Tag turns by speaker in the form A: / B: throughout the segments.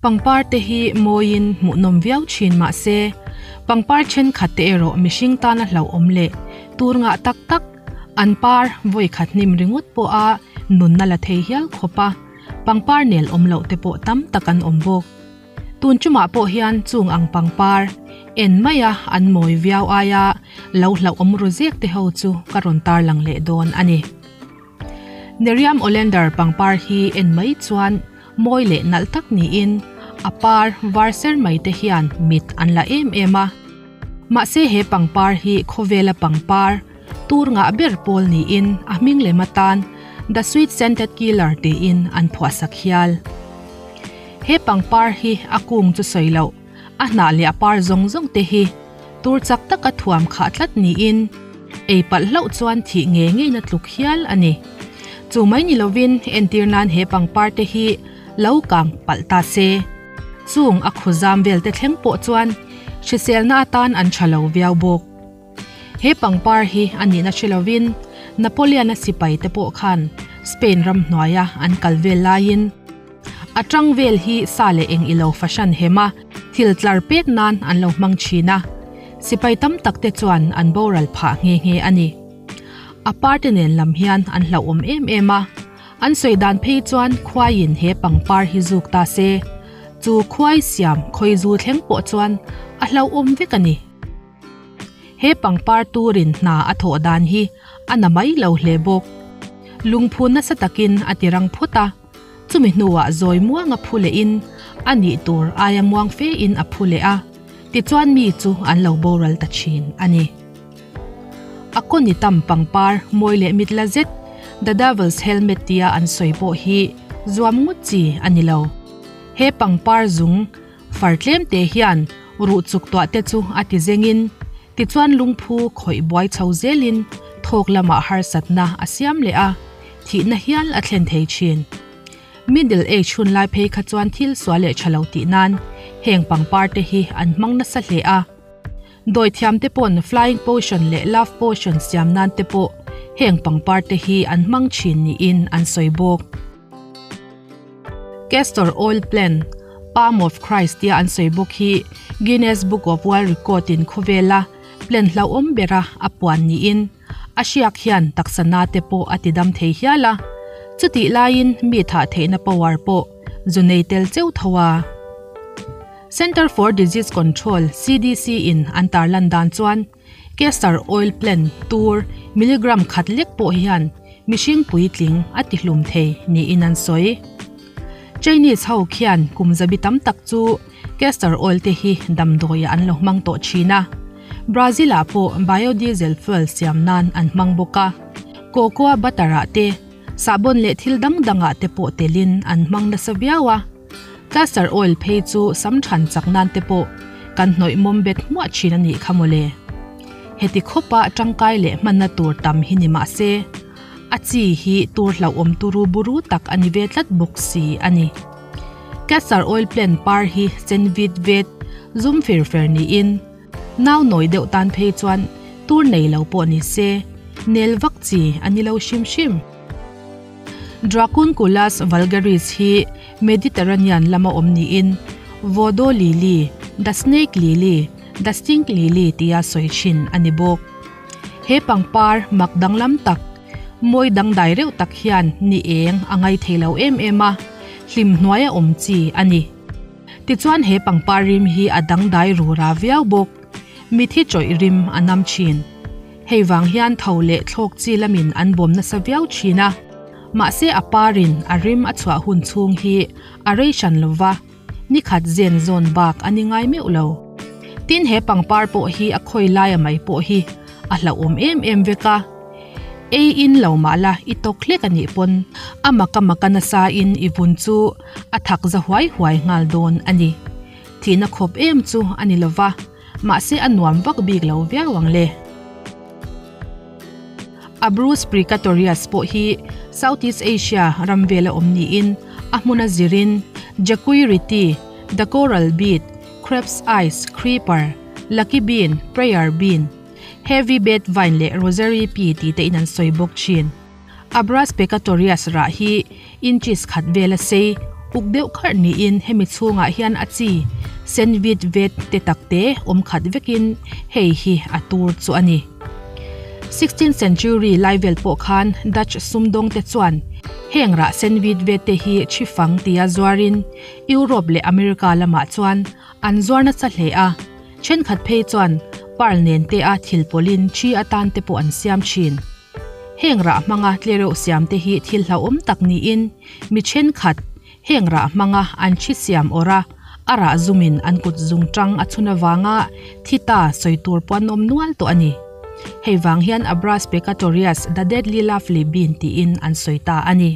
A: Pangpar te hi mawiin hmuhnawm viau thin mah se, pangpar thenkhat te erawh mihring tana hlauhawm leh tur ngah tak tak an par vawi khat hnim ringawt pawha nunna la thei hial khawp a, pangpar nel awm loh te pawh tam tak an awm bawk. Tun chumah pawh hian chung ang pangpar en maia an mawi viau aia lo hlauhawm ru zek te ho chu ka rawn tarlang leh dawn a ni. Nerium Oleander pangpar hi en mai chuan mawi leh nalh tak niin a par var ser mai te hian mit an la em em a. Mahse he pangpar hi khawvela pangpar tur ngah ber pawl niin a hming lem atan The Sweet Scented Killer tiin an phuahsak hial. He pangpar hi a kung chu sawi loh, a hnah leh a par zawng zawng te hi tur chak taka thuam khah tlat niin ei palh hlauh chuan thih ngei ngeina tluk hial a ni. Chu mai ni lovin entir nan he pangpar te hi lo kang palh ta se. Chung a khuzam vel te thleng pawh chuan hriselna atan an tha lo viau bawk. He pangpar hi a nihna hre lovin Napoleon-a sipai te pawh khan Spain ram hnuaia an kal vel laiin a tang vel hi sa leh eng ilo fahran hem a, thil tlar pek nan an lo hmang thin a, sipai tam tak te chuan an boral phah nghe nghe a ni. A parte nen lam hian an hlauhawm em em a, an sawi dan phei chuan khuaiin he pangpar hi zuk ta se, chu khuai siam khawi zu thleng pawh chuan a hlauhawm vek a ni. He pangpar turin hna a thawh dan hi a na mai lo hle bawk. Lungphu nasa takin a ti rang phawt a, chumi hnuah zawi muang a phu lehin a nih tur aia muang fe in a phu leh a, tichuan mi chu an lo boral ta thin a ni. A kawni tam pangpar mawi leh mit la zet The Devil's Helmet tia an sawi pawh hi zuam ngawt chi a ni lo. He pangpar zung Far tlem te hian ruh chuk tuah te chu a ti zengin, tichuan lungphu khawih buai chho zelin thawk lamah harsatna a siam leh a, thihna hial a thlen thei thin. Middle Age hun lai phei kha chuan thil sual leh tha lo tih nan heng pangpar te hi an hmang nasa hle a. Dawithiam te pawn flying potion leh love potion siam nan te pawh heng pangpar te hi an hmang thin niin an sawi bawk. Castor oil plant, Palm of Christ tia an sawi bawk hi Guinness Book of World Record in khawvela plant hlauhawm bera a puan niin a hriak hian taksa na te pawh a tidam thei hial a, chutih laiin mi thah theihna power pawh zu nei tel cheu tho a. Center for Disease Control, CDC, in an tarlan dan chuan Castor oil plant tur milligram khat lek pawh hian mihring puitling a tihlum thei niin an sawi. Chinese ho khian kum zabi tam tak chu castor oil te hi damdawiah an lo hmang tawh thin a. Brazil ah pawh biodiesel fuel siam nan an hmang bawk a. Cocoa butter ah te, sahbawn leh thil dang dangah te pawh telin an hmang nasa viau a. Castor oil phei chu sam than chak nan te pawh kan hnawih mawm bet hmuah thin a nih kha mawle. Heti khawpa tangkai leh hmanna tur tam hi ni mah se, a chi hi tur hlauhawm turu buru tak a ni ve tlat bawk si a ni. Castor oil plant par hi sen vit vet, zum fer fer niin nau nawi deuh tan phei chuan tur nei lo pawh ni se, nel vak chi a ni lo hrim hrim. Dracunculus vulgaris hi Mediterranean lama awm niin Vodo lily, the snake lily, the stink lily tia sawi thin a ni bawk. He pangpar mak danglam tak, mawi dangdai reuh tak hian ni eng a ngai thei lo em em a, hlim hnuaia awm chi a ni. Tichuan he pangpar rim hi a dangdai rura viau bawk. Mithi chawih rim a nam thin. Hei vang hian tho leh thlawk chi lamin an bawm nasa viau thin a, mahse a parin a rim a chhuah hun chhung hi a rei hran lo va, ni khat zen zawn bak a ni ngai meuh lo. Tin he pangpar pawh hi a khawi laia mai pawh hi a hlauhawm em em vek a, ei in lo mah la i tawk hlek a nih pawn a maka maka nasa in i vun chu a thak za huai huai nghal dawn a ni. Thihna khawp em chu a ni lo va. Mahse a nuam vak bik lo viau ang le. Abrus precatorius pawh hi Southeast Asia ram vela awm niin a hmuna zirin Jequirity, the coral bead, crab's eyes, creeper, lucky bean, prayer bean, heavy bed vine leh rosary pea tih te in an sawi bawk thin. Abrus precatorius rah hi inches khat vela sei, Uk deuh kharh niin hemi chhungah hian a chi sen vit vet te tak te awm khat vekin hei hi a tur chu a ni. Sixteenth century lai vel pawh khan Dutch sumdawng te chuan heng rah sen vit vet te hi thi fang tia zuarin Europe leh America lamah chuan an zuar nasa hle a, thenkhat phei chuan pearl nen te a thil pawlhin thi atan te pawh an siam thin. Heng rah hmanga tlereuh siam te hi thil hlauhawm tak niin Mi thenkhat, heng rah hmanga an thi siam awrh a, a rah zumin an kut zung tang a chhun avanga thi ta sawi tur pawh an awm nual tawh a ni. Hei vang hian Abrus Peccatorius the deadly lovely bean tiin an sawi ta a ni.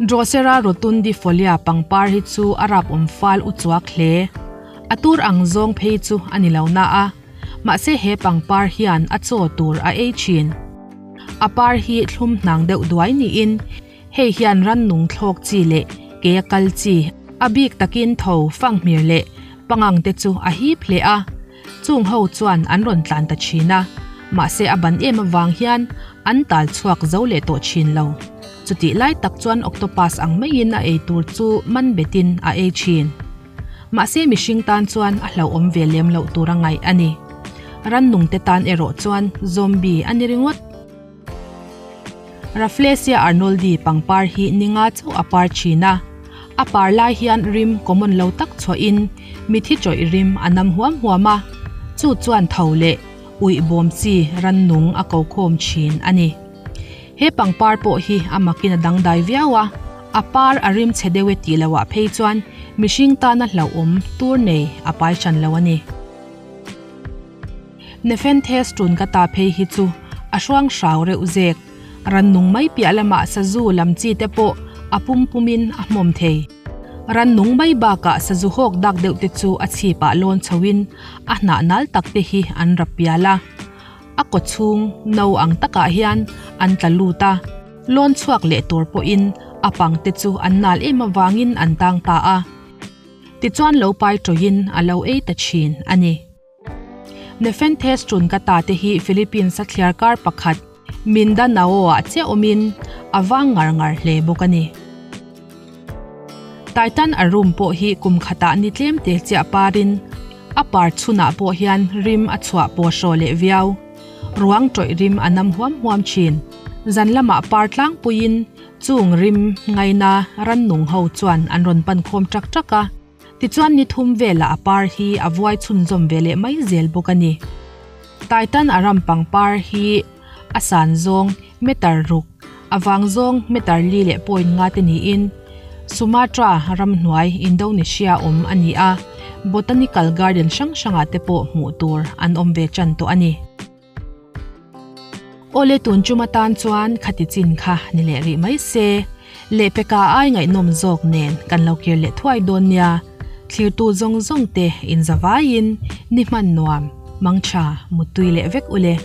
A: Drosera rotundifolia pangpar hi chu a rap awm fal u chuak hle. A tur ang zawng phei chu a ni lo na a, mahse he pangpar hian a chaw tur a ei thin. A par hi thlum hnang deuh duai niin hei hian rannung thlawk chi leh ke a kal chi a bik takin tho fanghmir leh pangang te chu a hip hle a, chung ho chuan an rawn tlan ta thin a, mahse a ban em avang hian an tal chhuak zo leh tawh thin lo. Chutih lai tak chuan octopus ang maiin a ei tur chu man betin a ei thin. Mahse mihring tan chuan a hlauhawm ve lem loh tur a ngaih a ni. Rannungte tan erawh chuan zombie a ni ringawt. Rafflesia arnoldi pangpar hi ninga chauh a par thin a. A par lai hian rim common lo tak chhuahin mithi chawih rim a nam huam huam a, chu chuan tho leh uih bawm chi rannung a ko khawm thin a ni. He pangpar pawh hi a makin a dangdai viau a, a par a rim chhe deuh e tih loah phei chuan mihring tana hlauhawm tur nei a pai hran lo a ni. Nepenthes tun ka ta phei hi chu a hruang hrau reuh zek, rannung mai piah lamah sazu lam chi te pawh a pum pumin a hmawm thei. Rannung mai bakah sazu hawk dak deuh te chu a chhipah lawn chhoin a hnah nal tak te hi an rap pial a. A kaw chhung no ang takah hian an tla lut a, lawn chhuak leh tur pawhin a pang te chu an nal em avangin an tang ta a. Tichuan lo pai tawhin a lo ei ta thin a ni. Nepenthes Truncata te hi Philippines a thliar kar pakhat Mindanao-ah chiah awmin a vang ngar ngar hle bawk a ni. Titan Arum pawh hi kum khatah ni tlem te chiah parin a par chhunah pawh hian rim a chhuah pawh hraw leh viau. Ruang tawih rim a nam huam huam thin. Zan lamah par tlangpuiin chung rim ngaina rannung ho chuan an rawn pan khawm ṭak ṭak a. Tichuan ni thum velah a par hi a vuai chhunzawm ve leh mai zel bawk a ni. Titan Aram pangpar hi a san zawng meter ruk, a vang zawng meter li leh point nga te niin Sumatra ramhnuai Indonesia awm a ni a, botanical garden hrang hrangah te pawh hmuh tur an awm ve tan tawh a ni. Awle tun chuma tan chuan khati chin kha ni leh rih mai se, lehpeka ai ngaihnawm zawk nen kan lo kir leh thuai dawn nia, thlirtu zawng zawng te inzavaiin ni hman nuam, mangtha, muttui leh vek ule.